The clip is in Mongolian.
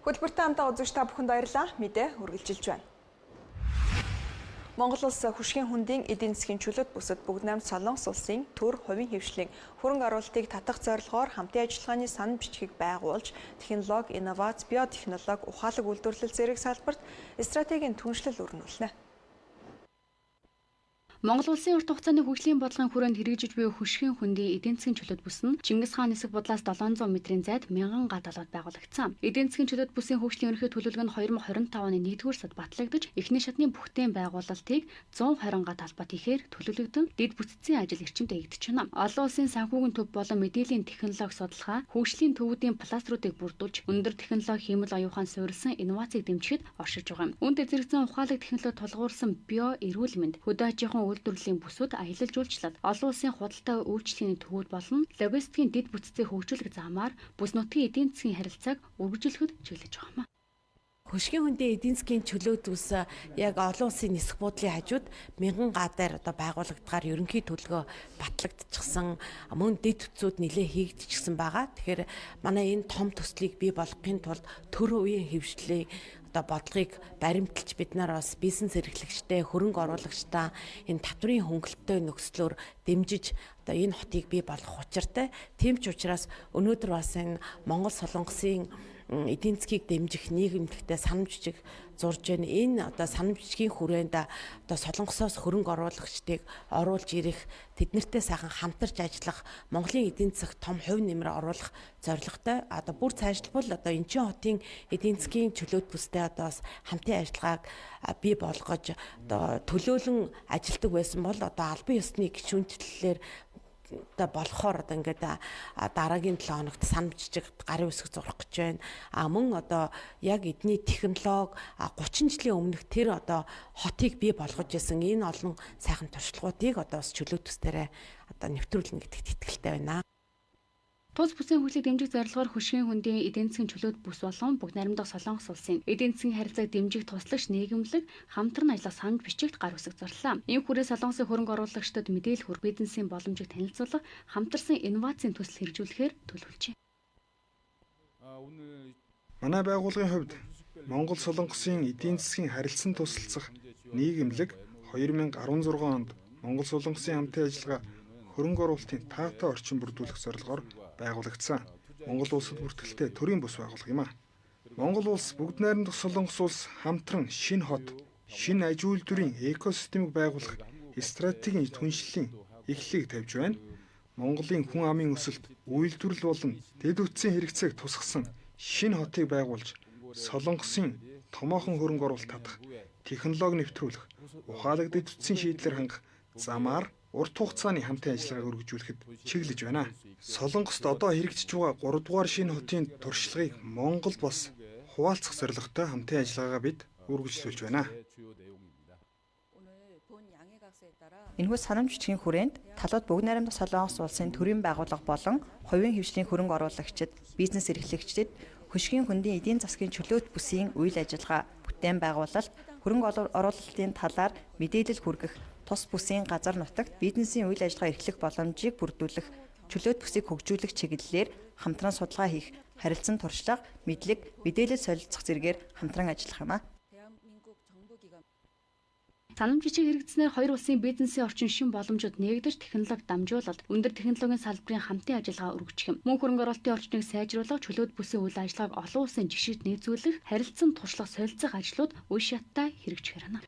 Хөтөлбөртэй хамтаа үзэгч та бүхэнд баярлалаа. Мэдээ үргэлжилж байна. Монгол улс хөшгийн хүндийн эдийн засгийн чөлөөт бүсэд бүгд найрамд Солонгос улсын төр хувийн хэвшлийн хөрөнгө оруулалтыг татах зорилгоор хамтын ажиллагааны санал бичгийг байгуулж, технологи, инновац, биотехнологи, ухаалаг үйлдвэрлэл зэрэг салбарт стратегийн түншлэл өрнүүлнэ. Монгол улсын урт хугацааны хөгжлийн бодлогын хүрээнд хэрэгжиж буй хөшгийн хүндийн эдийн засгийн чөлөөт бүс нь Чингис хаан нисэх будлаас 700 метрийн зайд 1000 га талууд байгуулагдсан. Эдийн засгийн чөлөөт бүсийн хөгжлийн ерөнхий төлөвлөгөө нь 2025 оны 1-р сард батлагдаж, эхний шатны бүхтэн байгуулалтыг 120 га талбайд хийхээр төлөвлөгдөн дэд бүтцийн ажил эрчимтэй хийгдэж байна. Олон улсын санхүүгийн төв болон мэдээллийн технологи судалгаа, хөгжлийн төвүүдийн кластеруудыг бүрдүүлж, өндөр технологи хиймэл оюун ухаан суурилсан инновацийг дэмжихэд оршиж байгаа юм. Үүнтэй зэрэгцэн ухаалаг технологи тулгуурласан био эрүүл мэнд, хөдөө аж ахуйн үйлдвэрлэлийн бүсүүд аялал жуулчлал, олон улсын худалдаа үйлчлэгээний төвүүд болон логистикийн дэд бүтцийг хөгжүүлэх замаар бүс нутгийн эдийн засгийн харилцааг үргэлжлүүлэхэд чиглэж байгаа юм. Хөшгийн хүндийн эдийн засгийн чөлөөт бүс яг олон улсын нисэх буудлын хажууд 1000 га дээр одоо байгуулагдахаар ерөнхий төлөвлөгөө батлагдчихсан, мөн дэд бүтцүүд нэлээ хийгдчихсэн байгаа. Тэгэхээр манай энэ том төслийг бий болгохын тулд төр үеийн хэвшлэлийг одоо бодлогыг баримталж бид нар бас бизнес эрхлэгчтэй, хөрөнгө оруулагчтай энэ татврын хөнгөлөлттэй нөхцлөөр дэмжиж одоо энэ хотыг бий болгох учиртай. Тийм ч учраас өнөөдөр бас энэ Монгол Солонгосын эдийн засгийг дэмжих нийгэмлэгтэй санамж бичиг зурж байна. Энэ одоо санамж бичгийн хүрээнд одоо Солонгосоос хөрөнгө оруулагчдыг оруулж ирэх, тэднэртэй сайхан хамтарч ажиллах, Монголын эдийн засагт том хувь нэмэр оруулах зорилготой. Одоо бүр цаашлбал одоо Инчон хотын эдийн засгийн чөлөөт бүстэй одоо бас хамтын ажиллагааг бий болгож одоо төлөөлөн ажилтдаг байсан бол одоо албан ёсны гишүүнчлэлээр одоо болохоор одоо ингээд дараагийн 7 хоногт санам жижиг гарын үсэг зурах гэж байна. А мөн одоо яг эдний технологи 30 жилийн өмнөх тэр одоо хотыг бий болгож исэн энэ олон сайхан туршлагуудыг одоо бас чөлөөт төс дээрээ одоо нэвтрүүлнэ гэдэгт итгэлтэй байна. Тус бүсийн хөгжлийг дэмжих зорилгоор хөшгийн хүндийн эдийн засгийн чөлөөт бүс болон бүгд найрамдах Солонгос улсын эдийн засгийн харилцааг дэмжих туслагч нийгэмлэг хамтран ажиллах санал бичигт гар үсэг зурлаа. Энэ хүрээ Солонгосын хөрөнгө оруулагчдад мэдээлэл хүргэх, бизнесийн боломжийг танилцуулах, хамтарсан инновацийн төсөл хэрэгжүүлэхээр төлөвлөжээ. Манай байгууллагын хувьд Монгол Солонгосын эдийн засгийн харилцан тусалцах нийгэмлэг 2016 онд Монгол Солонгосын хамтын ажиллагаа хөрөнгө оруулалтын таатай орчин бүрдүүлэх зорилгоор байгуулагдсан. Монгол улсад бүртгэлтэй төрийн бус байгууллага юм а. Монгол улс бүгд найрамдах Солонгос улс хамтран шинэ хот, шинэ аж үйлдвэрийн экосистемийг байгуулах стратегийн түншлэлийн эхлэлийг тавьж байна. Монголын хүн амын өсөлт, үйлдвэрлэл болон дэд бүтцийн хэрэгцээг тусгасан шинэ хотыг байгуулж, Солонгосын томоохон хөрөнгө оруулалт татах, технологи нэвтрүүлэх, ухаалаг дэд бүтцийн шийдлэр хангах замаар урт хугацааны хамтын ажиллагааг өргөжүүлэхэд чиглэж байна. Солонгост одоо хэрэгжиж байгаа 3 дугаар шинэ хотын туршлагыг Монголд бас хуваалцах зорилготой хамтын ажиллагаагаа бид үргэлжлүүлж байна. Энэхүү санамж бичгийн хүрээнд талууд бүгд найрамдах Солонгос улсын төрийн байгууллага болон хувийн хэвшлийн хөрөнгө оруулагчид, бизнес эрхлэгчдэд хөшгийн хүндийн эдийн засгийн чөлөөт бүсийн үйл ажиллагаа, бүтээн байгуулалт, хөрөнгө оруулалтын талаар мэдээлэл хүргэх, тус бүсийн газар нутагт бизнесийн үйл ажиллагаа эрхлэх боломжийг бүрдүүлэх, чөлөөт бүсийг хөгжүүлэх чиглэлээр хамтран судалгаа хийх, харилцан туршлага, мэдлэг, мэдээлэл солилцох зэрэгээр хамтран ажиллах юм а. Санамж бичиг хэрэгжсэнээр хоёр улсын бизнесийн орчин шин боломжууд нээгдэж, технологи дамжуулалт, өндөр технологийн салбарын хамтын ажиллагаа өргөжих юм. Мөн хөрөнгө оруулалтын орчныг сайжруулах, чөлөөт бүсийн үйл ажиллагааг олон улсын жишид нийцүүлэх, харилцан туршлага солилцох ажлууд үе шаттай хэрэгжих байна.